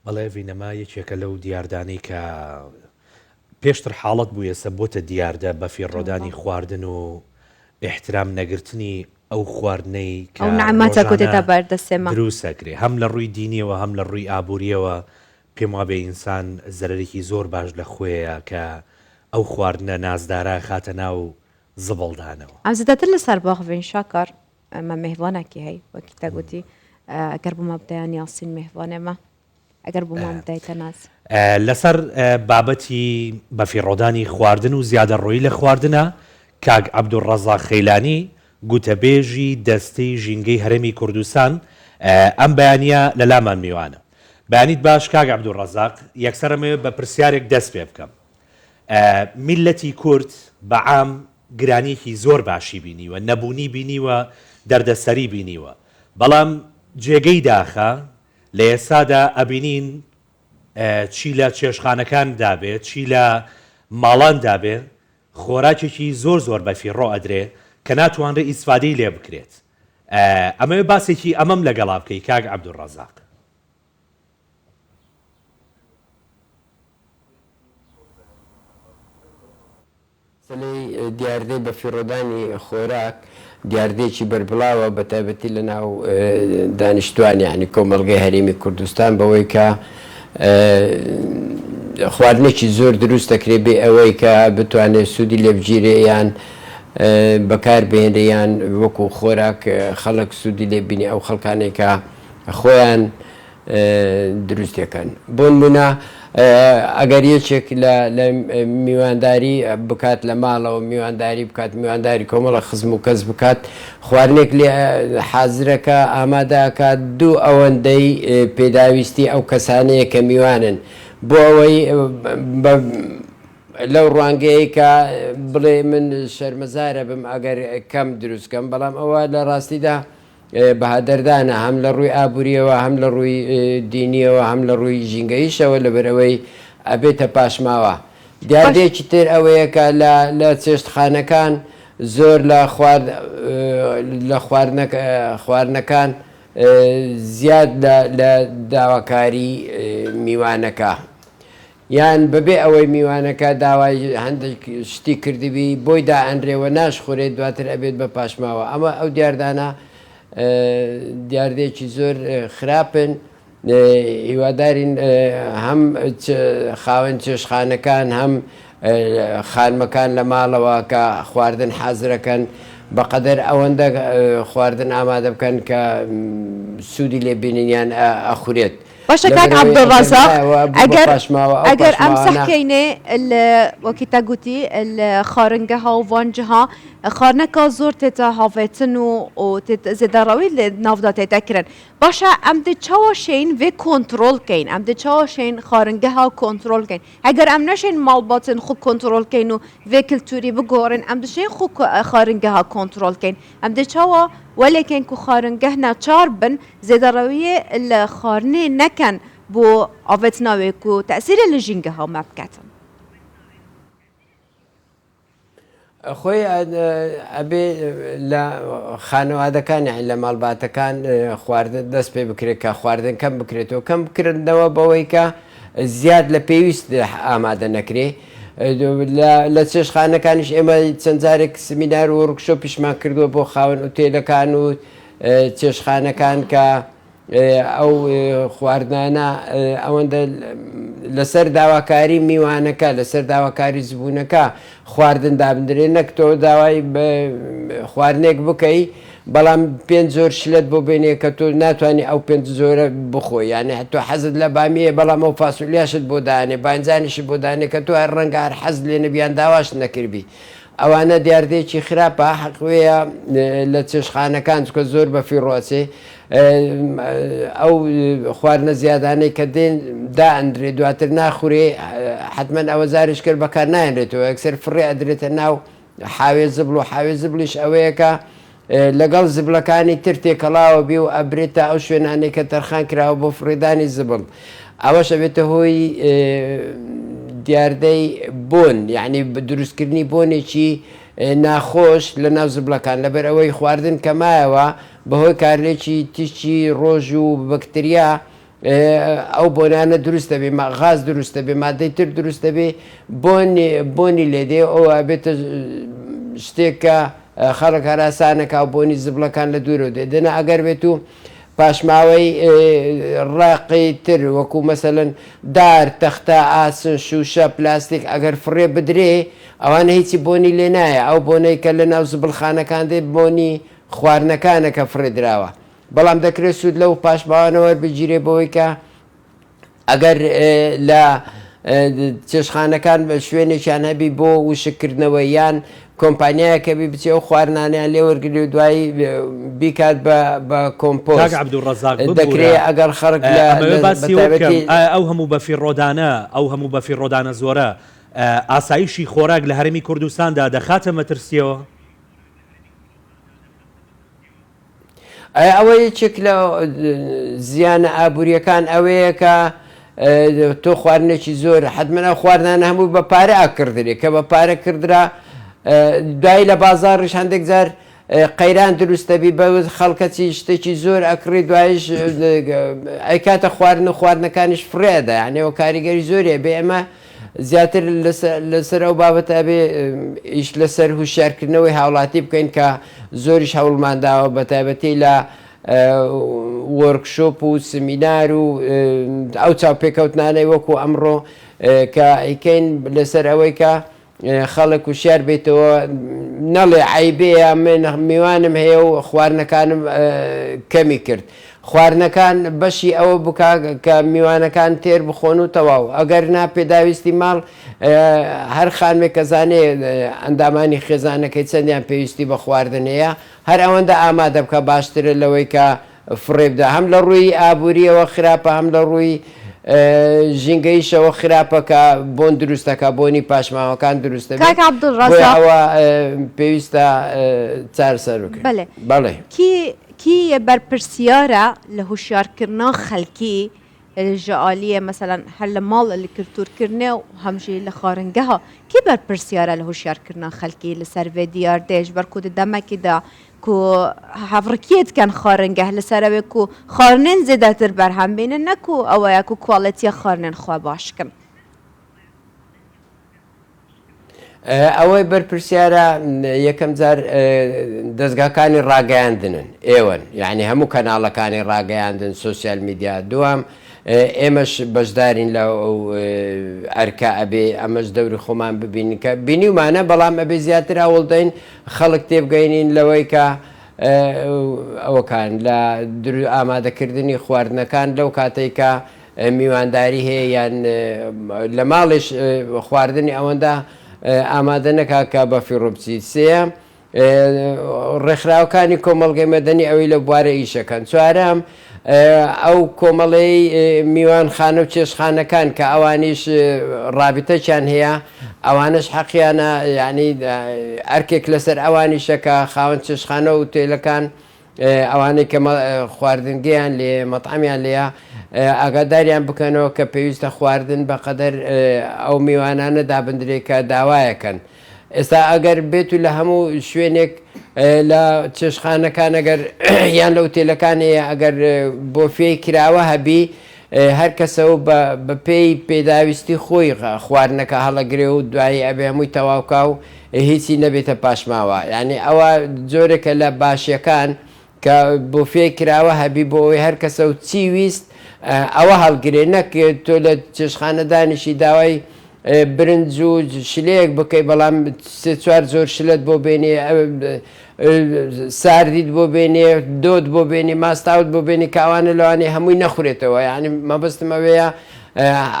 بەڵێ ڤینەما یەکێکە لەو دیاردانەی کە پێشتر حاڵەت بوو ئێستا بۆتە دیاردە بەفیڕۆدانی خواردن و ئیحترام نەگرتنی ئەو خواردنەی کە ئەو نعمەتە کو ڕۆژانە تێتە بەردەسێ مە. دروست ئەکرێ هەم لە ڕووی دینیەوە هەم لە ڕووی ئابووریەوە پێم وابێ ئینسان زەرەرێکی زۆر باش لە خۆیە کە ئەو خواردنە نازدارە خاتە ناو زبڵدانەوە. ئەم زیدەتر لەسەر باخڤین شاکار مە مێهڤانەکی هەی وەکی تە گوتی ئەگەر بۆ مە بدەیان یاسین مێهڤانێ مە ئەگەر بۆ مام بدایتە ناز. لەسەر بابەتی بەفیڕۆدانی خواردن و زیادەڕۆیی لە خواردنە، کاک عەبدولڕەزاق خەیلانی، گوتەبێژی دەستەی ژینگەی هەرێمی کوردستان ئەم بەیانییە لەلامان میوانە. بەیانیت باش کاک عەبدولڕەزاق، یەکسەر ئەمەوێت بە پرسیارێک دەست پێ بکەم. میللەتی کورد بە عام گرانییەکی زۆر باشی بینیوە، نەبوونی بینیوە، دەردەسەری بینیوە، بەڵام جێگەی داخە لە ئێستادا ئەبینین چی لە چێشتخانەکان دابێ چی لە ماڵان دابێ خۆراکێکی زۆر زۆر بەفیڕۆ ئەدرێ کە ناتوانرێ ئیسفادەی لێ بکرێت ئەمەوێ باسێکی ئەمەم لەگەڵا بکەی کاک عەبدولڕەزاق. مەسەلەی دیاردەی بەفیڕۆدانی خۆراک دیاردەیەکی بەربڵاوە بەتایبەتی لە ناو دانیشتوان یانی کۆمەڵگەی هەرێمی کوردستان بەوەی کە خواردنێکی زۆر دروست دەکرێت بێ ئەوەی کە بتوانێت سوودی لێ بگیرێ یان بەکار بهێنرێ یان وەکو خۆراک خەڵک سوودی لێ بینێ ئەو خەڵکانێک کە خۆیان دروست دەکەن. بۆنمونە ئەگەر یەکێک لە لە میوانداری بکات لە ماڵەوە میوانداری بکات میوانداری کۆمەڵە خزم و کەس بکات خواردنێک لێ حازرەکە ئامادە ئەکات دوو ئەوەندەی پێداویستی ئەو کەسانەیە کە میوانن بۆ ئەوەی بە لەو ڕوانگەیەی کە بڵێ من شەرمەزارە بم ئەگەر کەم دروست کەم بەڵام ئەوە لە ڕاستیدا بەهەدەردانە هەم لە ڕووی ئابوورییەوە هەم لە ڕووی دینییەوە هەم لە ڕووی ژینگەییشەوە لەبەرئەوەی ئەبێتە پاشماوە. دیاردەیەکی تر ئەوەیە کە لە لە چێشتخانەکان زۆر لە خوارد لە خواردنەکان زیاد لە لە داواکاری میوانەکە یان بەبێ ئەوەی میوانەکە داوای هەندێک شتی کردبی بۆی دائەنرێ و ناشخورێت دواتر ئەبێت بە پاشماوە ئەمە ئەو دیاردانە دیاردەیەکی زۆر خراپن هیوادارین هەم خاوەن چێشخانەکان هەم خانمەکان لە ماڵەوە کە خواردن حازرەکەن بەقەدەر ئەوەندە خواردن ئامادە بکەن کە سوودی لێ بینن یان ئەخورێت. باشە کاک عەبدولڕەزاق ئەگەر ئەگەر ئەم سەحکەینێ لە وەکی تە گوتی لە خارنگەها و ڤان جها خارنەکا زۆر تێتە هاڤێتن و و زێدەڕەوی لە ناودا تێتە کرن باشە ئەم دێ چاوا شێین ڤێ کۆنتڕۆڵ کەین ئەم دێ چاوا شێین خارنگەها کۆنتڕۆڵ کەین ئەگەر ئەم نەشێن ماڵباتن خو کۆنتڕۆڵ کەین و ڤێ کلتوری بگۆڕین ئەم دشێن خو خارنگەها کۆنتڕۆڵ کەین ئەم دێ چاوا وەلێ کەین کو خارنگەه ناچار بن زێدەڕەویێ لە خواردنێ نەکەن بۆ ئاڤێتناوێ کو تەئسیرێ لە ژینگەها مە بکەتن. خۆی ئەبێ لە خانەوادەکان یانی لە ماڵباتەکان خواردن دەست پێ بکرێت کە خواردن کەم بکرێتەوە کەم بکردنەوە بەوەی کە زیاد لە پێویست ئامادە نەکرێ لە چێشتخانەکانیش ئێمە چەند جارێک سمینار و وۆرکشۆپیشمان کردووە بۆ خاوەن ئوتێلەکان و چێشتخانەکان کە ئەو خواردنانە ئەوەندە لەسەر داواکاری میوانەکە لەسەر داواکاری زبوونەکە خواردن دابندرێ نەک تۆ داوای خواردنێک بکەی بەڵام پێنج جۆر شلەت بۆ بێنێ کە تۆ ناتوانانی ئەو پێنج جۆرە بخۆی یانە تۆ حەزت لە بامیە بەڵام ئەو فاسولیاشت بۆ دانێ باینجانیشت بۆ دانێ کە تۆ هەر ڕەنگە هەر حەز لێ نەبیان داواش نەکردبی ئەوانە دیاردەیەکی خراپە حەق وێیە لە چێشتخانەکان چونکە زۆر بە فیڕۆ ئەچێ ئەو خواردنە زیادانەی کە دێن دائەندرێ دواتر ناخورێ حتمما ئەوە جارێک کرد بەکار نایەنرێتەوە یەکسەر فڕێ ئەدرێتە ناو حاوێ زبڵ و حاوێ زبڵیش ئەوەیە کە لەگەڵ زبڵەکانی تر تێکەڵاوە بێ و ئەبرێتە ئەو شوێنانەی کە تەرخان کراوە بۆ فڕێدانی زبڵ ئەوەش ئەبێتە هۆی دیاردەی بۆن یعنی دروستکردنی بۆنێکی ناخۆش لە ناو زبڵەکان لەبەر ئەوەی خواردن کەمایەوە بەهۆی کارلێکی تیشکی ڕۆژ و بەکتریا. ئەو بۆنانە دروست دەبێ غاز دروست دەبێ مادەی تر دروست دەبێ بۆنی بۆنی لێ دێ ئەو ئەبێتە شتێک کە خەڵک هەراسانەکا و بۆنی زبڵەکان لە دوورەوە دێ دەنا ئەگەر بێت و پاشماوەی ڕەقی تر وەکو مەسەلەن دار تەختە ئاسن شووشە پلاستیک ئەگەر فڕێ بدرێ ئەوانە هیچی بۆنی لێ نایە ئەو بۆنەی کە لە ناو زبڵخانەکان دێ بۆنی خواردنەکانە کە فڕێ دراوە بەڵام دەکرێت سوود لەو پاشماوانە وەربگیرێ بەوەی کە ئەگەر لە چێشخانەکان شوێنێکیان هەبی بۆ وشککردنەوە یان کۆمپانیایەک هەبی بچێ ئەو خواردنانەیان لێ وەرگری و دوایی بیکات بە کۆمپۆست. کاک عەبدولڕەزاق ببورە دەکرێ ئەگەر خەڵک لە ئەمەوێ باسی ئەوە بکەم بەتایبەتی ئایا ئەو هەموو بەفیڕۆدانە ئەو هەموو بەفیڕۆدانە زۆرە ئاسایشی خۆراک لە هەرێمی کوردستاندا دەخاتە مەترسیەوە؟ ئەی ئەوە یەکێک لە زیانە ئابووریەکان ئەوەیە کە تۆ خواردنێکی زۆر حتمما ئەو خواردنانە هەموو بە پارە ئەکردرێ کە بە پارە کردرا دوایی لە بازاڕیش هەندێک جار قەیران دروست دەبی بە خەڵکەچی شتێکی زۆر ئەکڕی دوایش ئەیکاتە خواردن و خواردنەکانیش فڕێدا یانەوە کاریگەری زۆریە بێ ئەمە زیاتر لەسەر ئەو بابەتە ئەبێ ئیش لەسەر هوشیارکردنەوەی هاوڵاتی بکەین کە زۆریش هەوڵمان داوە بە تایبەتی لە وۆرکشۆپ و سمینار و ئەو چاوپێکەوتنانەی وەکو ئەمڕۆ کە ئەیکەین لەسەر ئەوەی کە خەڵک وشیار بێتەوە نەڵێ عەیبەیە من میوانم هەیە و خواردنەکانم کەمی کرد خواردنەکان بەشی ئەوە بکا کە میوانەکان تێر بخۆن و تەواو ئەگەر نا پێداویستی ماڵ هەر خانمێک کە زانێ ئەندامانی خێزانەکەی چەندیان پێویستی بە خواردن هەیە هەر ئەوەندە ئامادە بکا باشترە لەوەی کە فڕێ بدا هەم لە ڕووی ئابووریەوە خراپە هەم لە ڕووی ژینگەیشەوە خراپە کە بۆن دروست دەکا بۆنی پاشماوەکان دروست دەبێت کاک بۆیە عەبدولڕەزاق ئەوە پێویستە چارەسەر بکرێت بەلێ بەڵێ. کی کی بەرپرسیارە لە هوشیارکردنا خەلکی ژە ئالیێ مەسەلەن هەر لە ماڵ لە کلتورکردنێ و هەم ژی لە خارنگەها کی بەرپرسیارە لە هوشیارکردنا خەلکی لە سەر ڤێ دیاردەێ ژ بەر کو د دەمەکی دا کو هەڤڕکیێ دکەن خارنگەه لە سەر ئەوێ کو خارنێن زێدەتر بەرهەم بینن نە کو ئەوەیە کو کواڵێتیە خارنێن خوە باش کەن. ئەوەی بەرپرسیارە یەکەم جار دەزگاکانی ڕاگەیاندنن ئێوەن یعنی هەموو کەناڵەکانی ڕاگەیاندن سۆسیال میدیا دوام ئێمەش بەشدارین لە ئەرکە ئەبێ ئەمەش دەوری خۆمان ببینین کە بینیومانە بەڵام ئەبێ زیاتر هەوڵدەین خەڵک تێبگەینین لەوەی کە ئەوەکان لە ئامادەکردنی خواردنەکان لەو کاتێک کە میوانداری هەیە یان لە ماڵیش خواردنی ئەوەندە ئامادە نەکا کە بە فیڕۆ بچی. سێیەم، ڕێکخراوەکانی کۆمەڵگەی مەدەنی ئەوەی لەو بوارە ئیشەکەن. چوارەم، ئەو کۆمەڵەی میوانخانە و چێشتخانەکان کە ئەوانیش ڕابیتەکیان هەیە ئەوانەش حەقیانە یانی ئەرکێک لەسەر ئەوانیشە کە خاوەن چێشتخانە و ئوتێلەکان ئەوانەی کە خواردنگەیان لێیە، مەتعەمیان لێیە، ئاگاداریان بکەنەوە کە پێویستە خواردن بە قەدەر ئەو میوانانە دابندرێ کە داوایەکەن. ئێستا ئەگەر بێت و لە هەموو شوێنێک لە چێشتخانەکان ئەگەر یان لە ئوتێلەکان هەیە ئەگەر بۆفیەی کراوە هەبی هەر کەسە و بە پێی پێداویستی خۆی خواردنەکە هەڵەگرێ و دوایی ئەبێ هەمووی تەواو کا و هیچی نەبێتە پاشماوە یانی ئەوە جۆرێکە لە باشیەکان کە بۆفێی کراوە هەبی بۆ ئەوەی هەر کەسە و چی ویست ئەوە هەڵگرێ نەک تۆ لە چێشتخانە دانیشی داوای برنج و شلەیەک بکەی بەڵام سێ چوار جۆر شلەت بۆ بێنێ ساردیت بۆ بێنێ دۆت بۆ بێنێ ماستاوت بۆ بێنێ کە ئەوانە لەوانەیە هەمووی نەخورێتەوە یعنی مەبەستم ئەوەیە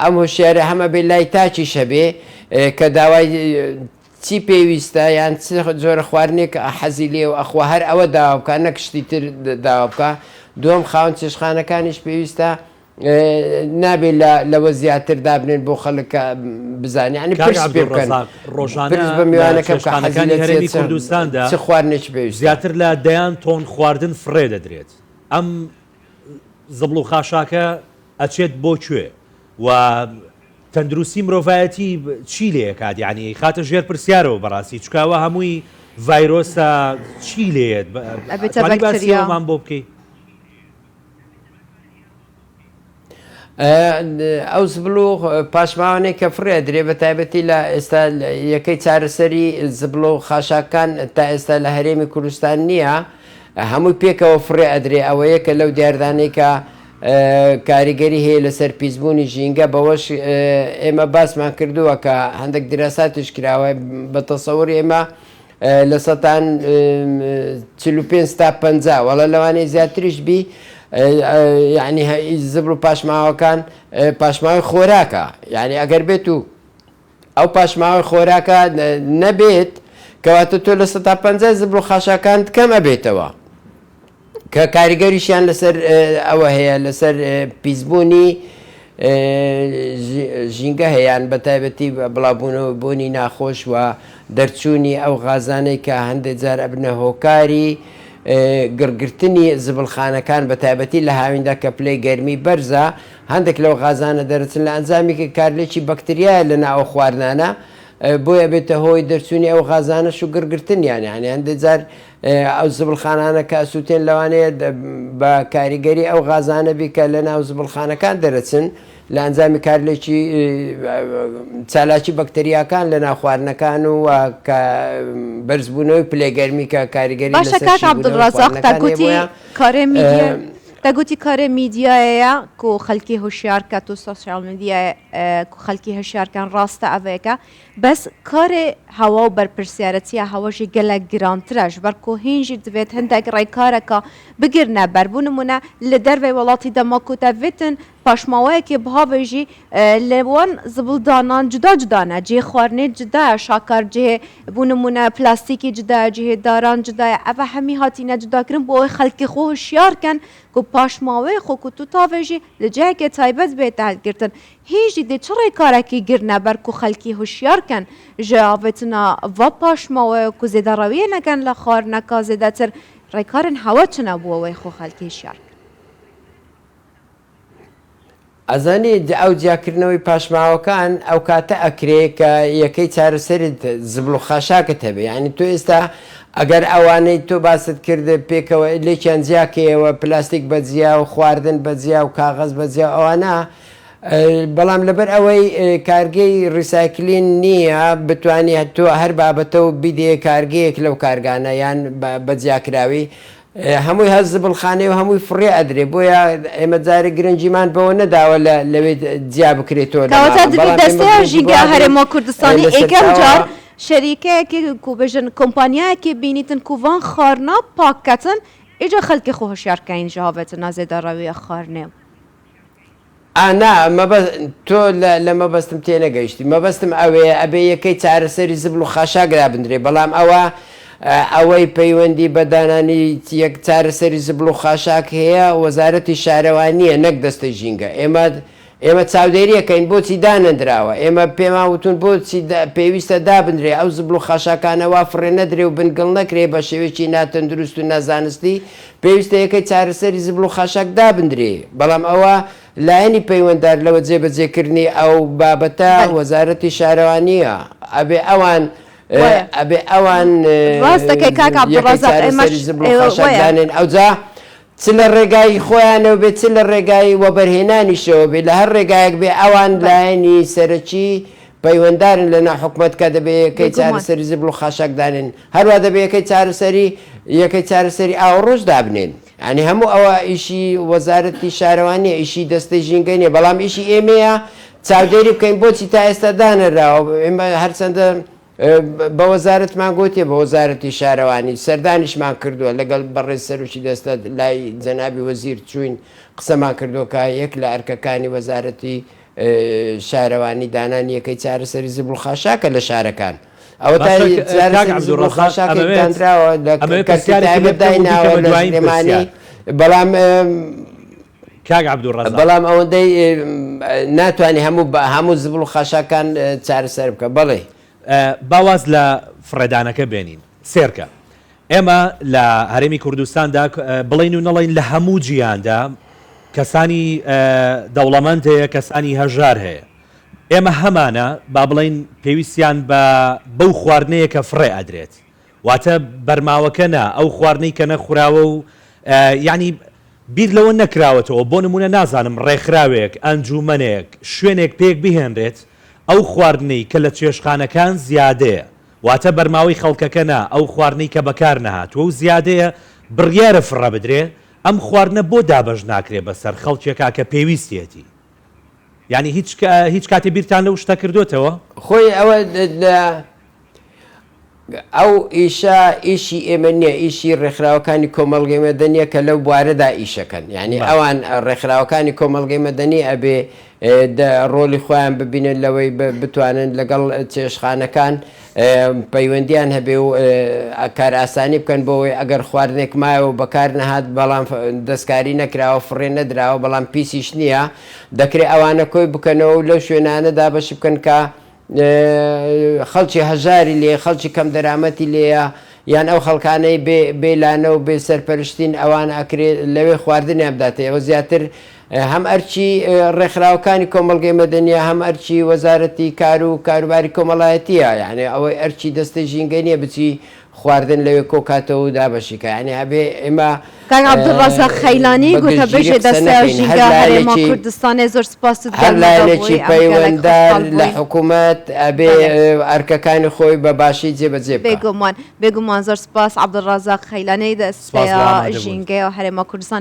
ئەم هۆشیارە هەمە بێ لای تاکیش هەبێ کە داوای چی پێویستە یان چ جۆرە خواردنێک حەزی لێ و ئەخوا هەر ئەوە داوا بکە نەک شتی تر داوا بکە دووەم خاوەن چێشتخانەکانیش پێویستە نابێ لە لەوە زیاتر دابنێن بۆ خەڵک کە بزانێ یانی کاک پرس پێ بکەن عەبدولڕەزاق، ڕۆژانە پرس بە لە میوانەکە بکە حەزی چێشتخانەکانی لە چیە هەرێمی چ کوردستاندا چ خواردنێکی پێویستە. زیاتر لە دەیان تۆن خواردن فڕێ دەدرێت، ئەم زبڵ و خاشاکە ئەچێت بۆ کوێ و تەندروستی مرۆڤایەتی چی لێ ئەکات یانی ئەیخاتە ژێر پرسیارەوە بەڕاستی چونکە ئەوە هەمووی ڤایرۆسە چی لێیەت ئەبێتە ئەتوانی باسی بەکتریا. ئەوەمان بۆ بکەی؟ ئەو زبڵ و پاشماوانەی کە فڕێ ئەدرێ بە تایبەتی لە ئێستا یەکەی چارەسەری زبڵ و خاشاکان تا ئێستا لە هەرێمی کوردستان نییە هەمووی پێکەوە فڕێ ئەدرێ ئەوە یەکە لەو دیاردانەی کە کاریگەری هەیە لەسەر پیسبوونی ژینگە بەوەش ئێمە باسمان کردووە کە هەندێک دراساتیش کراوە بە تەسەوری ئێمە لە سەتان 45 تا 50 وەڵا لەوانەیە زیاتریش بی یعنی زبڵ و پاشماوەکان پاشماوەی خۆراکە یعنی ئەگەر بێت و ئەو پاشماوەی خۆراکە نەبێت کەواتە تۆ لە سەتا 50 زبڵ و خاشاکانت کەم ئەبێتەوە کە کاریگەریشیان لەسەر ئەوە هەیە لەسەر پیسبوونی ژینگە هەیان بە تایبەتی بڵاوبوونەوە بۆنی ناخۆش و دەرچوونی ئەو غازانەی کە هەندێک جار ئەبنە هۆکاری گڕگرتنی زبڵخانەکان بە تایبەتی لە هاویندا کە پلەی گەرمی بەرزە هەندێک لەو غازانە دەرچن لە ئەنجامی کارلێکی بەکتریایە لە ناو ئەو خواردنانە بۆیە بێتە هۆی دەرچوونی ئەو غازانەش و گڕگرتنیان یانی هەندێک جار ئەو زبڵخانانە کە ئەسووتێن لەوانەیە بە کاریگەری ئەو غازانە بی کە لە ناو زبڵخانەکان دەرەچن لە ئەنجامی کارلێکی چالاکی بەکتریاکان لە ناو خواردنەکان و کە بەرزبوونەوەی پلەی گەرمی کە کاریگەری باشە لەسەر کاک شیبوونەوەی عەبدولڕەزاق تا خواردنەکان هەیە گوتی بۆیە کارێ میدیا تا گوتی کارێ میدیایەیە کو خەلکی هوشیار کەت و سۆشیال میدیایە کو خەلکی هوشیار کەن ڕاستە ئەڤەیەکە بەس کارێ هەوا و بەرپرسیارەتیە هەوا ژی گەلەک گرانترە ژبەر کو هین ژی دڤێت هندەک ڕێکارەکا بگرنە بەر بو نمونە لە دەرڤەی وەڵاتی دەما کو تەڤێتن پاشماوەیەکێ بهاڤێژی لە وان زبڵدانان جودا جودانە جێ خواردنێ جودایە شاکار جێ بو نمونە پلاستیکی جودایە جێ داران جودایە ئەڤە هەمی هاتینە جوداکرن بۆ ئەوەی خەلکی خۆ هوشیار کەن کو پاشماوەێ خۆ کو تو تاڤێژی لە جێیەکێ تایبەت بێتە هەلگرتن هیژی دێ چ ڕێکارەکی گرنە بەر کو خەلکی هوشیار کەن ژە ئاڤێتنا ڤا پاشماوەێ کو زێدەڕەویێ نەکەن لە خواردنەکا زێدەتر ڕێکارن هەوە چنە بووەوەی خۆ خەلکی هشیار کەن. ئەزانی ئەو جیاکردنەوەی پاشماوەکان ئەو کاتە ئەکرێ کە یەکەی چارەسەریت زبڵ و خاشاکت هەبێ یانی تۆ ئێستا ئەگەر ئەوانەی تۆ باست کرد پێکەوە لێکیان جیاکەیەوە پلاستیک بە جیا و خواردن بە جیا و کاغەز بە جیا ئەوانە بەڵام لەبەر ئەوەی کارگەی recycling نییە بتانی تۆ هەر بابەتە و بیدێ کارگەیەک لەو کارگانە یان بە جیاکراوی هەمووی هەر زبڵخانەیە و هەمووی فڕێ ئەدرێ بۆیە ئێمە جارێ گرنگیمان بەوە نەداوە لە لەوێ جیا بکرێتەوە لە کەواتە ماڵان دبی بەڵام ئێمە دەستەیا گرنگی بەوە ژینگە ئەدەین هەرێما کوردستانی لە ئێکەم سەرچاوە جار شەریکەیەکی کو بژن کۆمپانیایەکی بینیتن کو ڤان خارنا پاک کەتن ئیجا خەلکی خو هوشیار کەین ژە هاڤێتنا زێدە ڕەویە خارنێ. ئا نا مەبەست تۆ لە لە مەبەستم تێنەگەیشتی مەبەستم ئەوەیە ئەبێ یەکەی چارەسەری زبڵ و خاشاک دابندرێ بەڵام ئەوە ئەوەی پەیوەندی بە دانانی یەک چارەسەری زبڵ و خاشاک هەیە وەزارەتی شارەوانییە نەک دەستەی ژینگە ئێمە ئێمە چاودێری ئەکەین بۆچی دانەندراوە ئێمە پێمان وتون بۆچی پێویستە دابنرێ ئەو زبڵ و خاشاکانە وا فڕێ نەدرێ و بنگڵ نەکرێ بە شێوەیەکی ناتەندروست و نازانستی پێویستە یەکەی چارەسەری زبڵ و خاشاک دابنرێ، بەڵام ئەوە لایەنی پەیوەندار لەوە جێبەجێکردنی ئەو بابەتە بەلێ. وەزارەتی شارەوانییە، ئەبێ ئەوان وایە. ئەبێ ئەوان ڕاست دەکەی کاک یەکەی عەبدولڕەزاق ئێمەش چارەسەری زبڵ و ئێوە خاشاک وایە. دانێن ئەوجا چ لە ڕێگای خۆیانەوە بێ چ لە ڕێگای وەبەرهێنانیشەوە بێ لە هەر ڕێگایەک بێ ئەوان بەلێ. لایەنی سەرەکی پەیوەندارن لە ناو حکومەت کە دەبێ یەکەی بێگومان. چارەسەری زبڵ و خاشاک دانێن هەروا دەبێ یەکەی چارەسەری یەکەی چارەسەری ئاوەڕۆش دابنێن یانی هەموو ئەوە ئیشی وەزارەتی شارەوانیە ئیشی دەستەی ژینگە نیە بەڵام ئیشی ئێمەیە چاودێری بکەین بۆچی تا ئێستا دانەراوە ئێمە هەرچەندە بە وەزارەتمان گوتیە بە وەزارەتی شارەوانی سەردانیشمان کردووە لەگەڵ بەڕێز سەرۆکی دەستە لای جەنابی وەزیر چوین قسەمان کردووە کە یەک لە ئەرکەکانی وەزارەتی شارەوانی دانانی یەکەی چارەسەری زبڵ و خاشاکە لە شارەکان. ئەوە تا باشە کاک چارەسەری زبڵ و عەبدولڕەزاق خاشاکێک ئەمەوێت دانراوە لە ئەمەوێت کەرتی پرسیارێکی لێ تایبەت بکەم و دایناوە بیکەمە لە دوایین سلێمانی پرسیار. بەڵام کاک عەبدولڕەزاق. بەڵام ئەوەندەی ناتوانانی هەموو هەموو زبڵ و خاشاکان چارەسەر بکە بەڵێ. با واز لە فڕێدانەکە بێنین سێرکە ئێمە لە هەرێمی کوردستاندا بڵێین و نەڵێین لە هەموو جیهاندا کەسانی دەوڵەمەند هەیە کەسانی هەژار هەیە ئێمە هەمانە با بڵێین پێویستیان بە بەو خواردنەیە کە فڕێ ئەدرێت واتە بەرماوەکە نا ئەو خواردنەی کە نەخوراوە و یعنی. بیر لەوە نەکراوەتەوە بۆ نموونە نازانم ڕێکخراوێک، ئەنجوومەنێک، شوێنێک پێک بهێنرێت ئەو خواردنەی کە لە چێشتخانەکان زیادەیە واتە بەرماوەی خەڵکەکە نا ئەو خواردنەی کە بەکار نەهاتووە و زیادەیە بڕیارە فڕە بدرێ ئەم خواردنە بۆ دابەش ناکرێ بەسەر خەڵکێکا کە پێویستیەتی؟ یانی هیچ هیچ کاتێ بیرتان لەو شتە کردۆتەوە؟ خۆی ئەوە لە ئەو ئیشە ئیشی ئێمە نییە ئیشی ڕێکخراوەکانی کۆمەڵگەی مەدەنیە کە لەو بوارەدا ئیشەکەن یعنی ئەوان ڕێکخراوەکانی کۆمەڵگەی مەدەنی ئەبێ ڕۆلی خۆیان ببینن لەوەی بتوانن لەگەڵ چێشخانەکان پەیوەندیان هەبێ و کارئاسانی بکەن بۆ ئەوەی ئەگەر خواردنێک مایەوە و بەکار نەهات بەڵام دەستکاری نەکراوە فڕێ نەدراوە بەڵام پیسیش نییە دەکرێ ئەوانە کۆی بکەنەوە و لەو شوێنانە دابەشی بکەن کە خەڵکی هەژاری لێ خەڵکی کەم دەرامەتی لێیە یان ئەو خەڵکانەی بێ بێ لانە و بێ سەرپەرشتین ئەوان ئەکرێ لەوێ خواردنیان بداتێ ئەوە زیاتر هەم ئەرکی ڕێکخراوەکانی کۆمەڵگەی مەدەنیە هەم ئەرکی وەزارەتی کار و کاروباری کۆمەڵایەتیە یعنی ئەوەی ئەرکی دەستەی ژینگە نیە بچی خواردن لەوێ کۆکاتەوە و دابەشی کا یعنی ئەبێ ئێمە کاک عەبدولڕەزاق خەیلانی بە گشتگیری گوتەبێژی قسە دەستەیا نەکەین هەر ژینگە هەرێما لایەنێکی کوردستانێ زۆر سپاست هەر گەل مەدا لایەنێکی بووی ئەم گەلەک پەیوەندار خوشحاڵ لە بووین حکوومەت ئەبێ بەلێ. ئەرکەکانی خۆی بە باشی جێبەجێ بکا. بێگومان بێگومان زۆر سپاس عەبدولڕەزاق خەیلانی سپاس بۆ دەستەیا ئامادەبوونت. ژینگەیا هەرێما کوردستانێ.